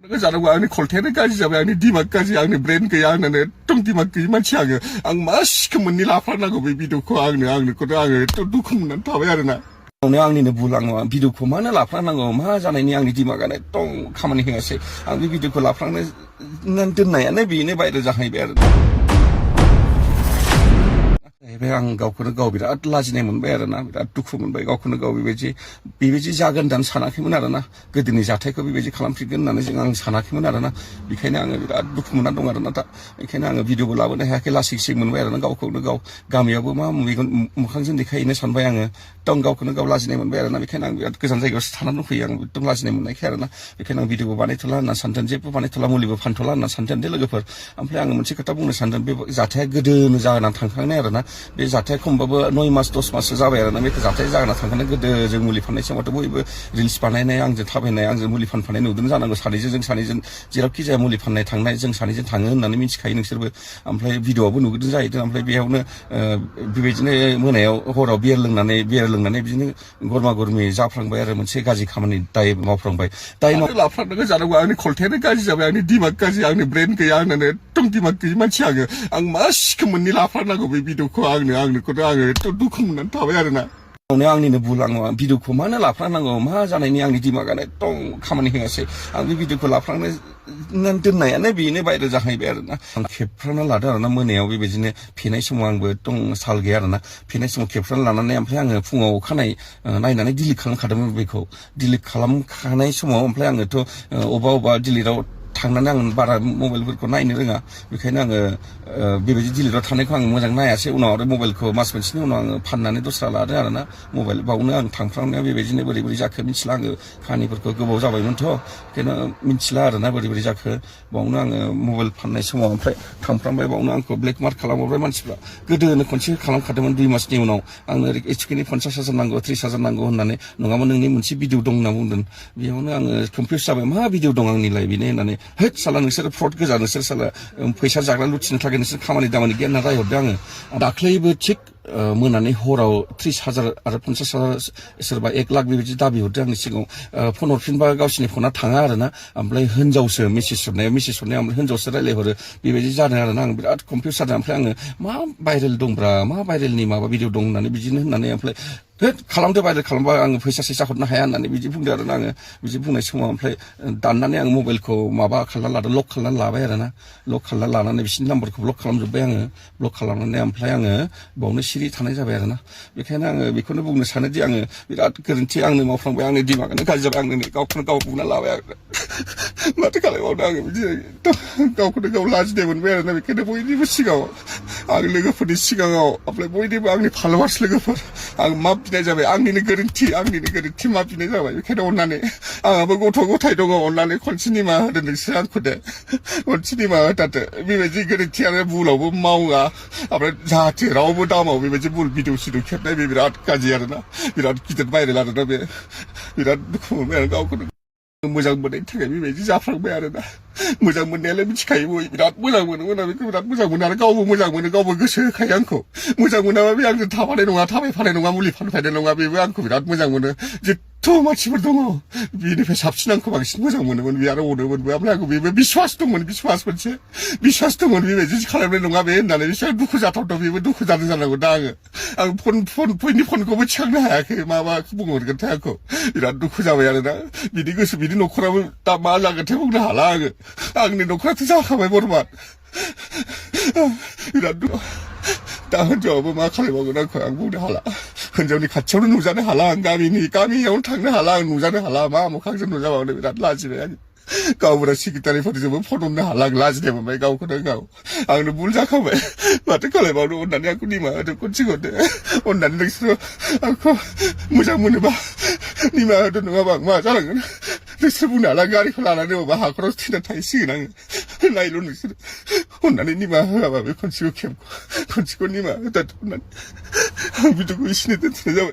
जानांगौ आंनि खलथायानो गाज्रि जाबाय आंनि दिमाग गाज्रि आंनि ब्रेन गैया आंनानो एकदम दिमाग गैयि मानसि आं मा सिखोमोननि लाफ्लांनांगौ बे भिडिअखौ आंनोखौथ' आङो एथ' दुखु मोननानै थाबाय आरोना आंनिनो भुल आं भिडिअखौ मानो लाफ्लांनांगौ मा जानायनि आंनि दिमागानो एकदम खामानि होआसै आं बे भिडिअखौ लाफ्लांनो दोननायानो बेनो बायरा जाहैबाय आरो आं गावखौनो गाव बिराद लाजिनाय मोनबाय आरोना बिराद दुखु मोनबाय गावखौनो गाव बेबायदि जागोन होननानै सानाखैमोन आरोना गोदोनि जाथायखौ बेबायदि खालामफिनगोन होननानै आं सानाखैमोन आरोना बेखायनो आङो बिराद दुखु मोनना दं आरोना दा बेखायनो आङो भिडिअबो लाबोनो हायाखै लासै मोनबाय आरोना गावखौनो गाव गामियावबो मा मेगन मोखांजों देखायहैनो सानबाय आङो एकदम गावखौनो गाव लाजिनाय मोनबाय आरोना बेखायनो आं बिराद गोजान जायगायावसो थानानै दंफैयो आं एकदम लाजिनाय मोननायखाय आरोना बेखायनो आं भिडिअबो बानायथ'ला होनना सानदों जेबो बानायथ'ला मुलिबो फानथ'ला होनना सानदों दे लोगोफोर ओमफ्राय आङो मोनसे खोथा बुंनो सानदों बे जाथाया गोदोनो जानानै थांखांनाय आरोना बे जाथाया खमबाबो 9 मास 10 माससो जाबाय आरोना बे जाथाय जाना थांखांनाय गोदो जों मुलि फाननाय समावथ' बयबो रिल्स बानायनाय आंजों थाबायनाय आंजों मुलि फानफानाय नुदों जानांगौ जों सानैजों जेरावखि जाया मुलि फाननाय थांनाय जों सानैजों थाङो होननानै मिथिखायो नोंसोरबो ओमफ्राय भिडिअआवबो नुदों जाहैदों ओमफ्राय बेयावनो बेबायदिनो मोनायाव हराव बियार लोंनानै बिदिनो गरमा गरमि जाफ्लांबाय आरो मोनसे गाज्रि खामानि दाय मावफ्लांबाय दाय लाफ्लांनांगौ जानांगौ आंनि खलथायानो गाज्रि जाबाय आंनि दिमाग गाज्रि आंनि ब्रेन गैया आंनानो एकदम दिमाग गैयि मानसि आं मा सिखोमोननि लाफ्लांनांगौ बे भिडिअखौ आंनोखौथ' आङो एथ' दुखु मोननानै थाबाय आरोना आंनिनो भुल आं भिडिअखौ मानो लाफ्लांनांगौ मा जानायनि आंनि दिमागानो एकदम खामानि होआसै आं बे भिडिअखौ लाफ्लांनो दोननायानो बेनो बायरा जाहैबाय आरोना आं खेबफ्रांना लादों आरोना मोनायाव बेबायदिनो फेनाय समाव आंबो एकदम साल गैया आरोना फेनाय समाव खेबफ्रांना लानानै ओमफ्राय आङो फुङाव अखानायै नायनानै डिलिट खालामखादोंमोन बेखौ डिलिट खालामखानाय समाव ओमफ्राय आङोथ' अबेबा डिलिटआव थांनानै आं बारा मबाइलफोरखौ नायनो रोङा बेखायनो आङो बेबायदि डिलिटआव थानायखौ आं मोजां नायासै उनाव आरो मबाइलखौ मास मोनसेनि उनाव आङो फाननानै दस्रा लादों आरोना मबाइल बावनो आं थांफ्रांनाया बेबायदिनो बोरै जाखो मिथिला आङो खाहानिफोरखौ गोबाव जाबायमोनथ' बेखायनो मिथिला आरोना बोरै जाखो बावनो आङो मबाइल फाननाय समाव ओमफ्राय थांफ्रांबाय बावनो आंखौ ब्लेक मार्क खालामहरबाय मानसिफ्रा गोदोनो खनसे खालामखादोंमोन 2 मासनि उनाव आंनो एचकेनि 50,000 नांगौ 30,000 नांगौ होननानै नङाबा नोंनि मोनसे भिडिअ दं होनना बुंदों बेयावनो आङो कनफिउस जाबाय मा भिडिअ दं आंनिलाय बेनो होननानै हैद साला नोंसोर फ्रड गोजा नोंसोर साला फैसा जाग्रा लुथिनो थाखाय नोंसोर खामानि दामानि गैया होनना रायहरदों आङो दाख्लैबो थिग मोनानै हराव 30,000 आरो 50,000 सोरबा 1 लाख बेबायदि दाबि हरदों आंनि सिगाङाव फन हरफिनबा गावसिनि फना थाङा आरोना ओमफ्राय हिनजावसो मेसेज हरनायाव ओमफ्राय हिनजावसो रायलायहरो बेबायदि जादों आरोना आं बिराद कनफिउस जादों ओमफ्राय आङो मा भाइरेल दंब्रा मा भाइरेलनि माबा भिडिअ दं होननानै बिदिनो होननानै ओमफ्राय खालामदो भाइरेल खालामबा आङो फैसा हरनो हाया होननानै बिदि बुंदों आरोना आङो बिदि बुंनाय समाव ओमफ्राय दाननानै आं मबाइलखौ माबा खालामनानै लादों लक खालामनानै लाबाय आरोना लक खालामनानै लानानै बिसिनि नाम्बारखौ ब्लक खालामजोब्बाय आङो ब्लक खालामनानै ओमफ्राय आङो बावनो सिरि थानाय जाबाय आरोना बेखायनो आङो बेखौनो बुंनो सानोदि आङो बिराद गोरोन्थि आंनो मावफ्लांबाय आंनि दिमागानो गाज्रि जाबाय आंनो गावखौनो गाव बुंना लाबाय आरो माथो खालामबावनो आङो बिदि गावखौनो गाव लाजिनाय मोनबाय आरोना बेखायनो बयनिबो सिगाङाव आं लोगोफोरनि सिगाङाव ओमफ्राय बयनिबो आंनि फल'वार्स लोगोफोर आं मा बिनाय जाबाय आंनिनो गोरोन्थि मा बिनाय जाबाय बेखायनो अननानै आंहाबो गथ' गथाय दङ अननानै खनसे निमाहा होदो नोंसोर आंखौ दे खनसे निमाहा होथारदो बेबायदि गोरोन्थि आरो भुलावबो मावा ओमफ्राय जाहाथे रावबो दामाव बेबायदि भुल भिडिअ सिडिअ खेबनाय बे बिराद गाज्रि आरोना बिराद गिदिर भाइरेल आरोना बे बिराद दुखु मोनबाय आरो गावखौनो मोजां मोननायनि थाखाय बेबायदि जाफ्लांबाय आरोना मोजां मोननायालाय मिथिखायो बयबो बिराद मोजां मोनोमोन आं बेखौ बिराद मोजां मोनो आरो गावबो मोजां मोनो गावबो गोसो होखायो आंखौ मोजां मोनाबा बे आंजों थाबायफानाय नङा मुलि फानफायनाय नङा बेबो आंखौ बिराद मोजां मोनो जेथ' मानसिफोर दङ बेनिफ्राय साबसिन आंखौ बांसिन मोजां मोनोमोन बे आरो अनोमोनबो ओमफ्राय आंखौ बेबो बिश्वास दंमोन बेबायदि खालामनाय नङा बे होननानै बेसेबां दुखु जाथावथाव बेबो दुखु जादों जानांगौ दा आं फनखौबो थिखांनो हायाखै माबा बुंहरगोनथाय आंखौ बिराद दुखु जाबाय आरोना बिनि गोसो बिनि न'खराबो दा मा जागोनथाय बुंनो हाला आंनि न'खराथ' जाखाबाय बरबाद बिराद दा हिनजावाबो मा खालामबावगोन आंखौ आं बुंनो हाला हिनजावनि खाथियावनो नुजानो हाला आं गामियावनो थांनो हाला आं नुजानो हाला मा मोखांजों नुजाबावनो बिराद लाजिबाय आं गावबुरा सेक्रेटारिफोरजोंबो फन हमनो हाला आं लाजिनाय मोनबाय गावखौनो गाव आंनो भुल जाखाबाय माथो खालामबावनो अननानै आंखौ निमाहा होदो खनसे हरदो अननानै नोंसोरो आंखौ मोजां मोनोबा निमाहा होदो नङाबा आं मा जालांगोन नोंसोर बुंनो हाला गारिखौ लानानै अबा हाखराव थैनानै थाहैसिगोन आङो नायल' नोंसोर अननानै निमाहा होआबा बे खनसेखौ निमाहा होदो अननानै आं भिडिअखौ एसेनो दोनथ'नाय जाबाय।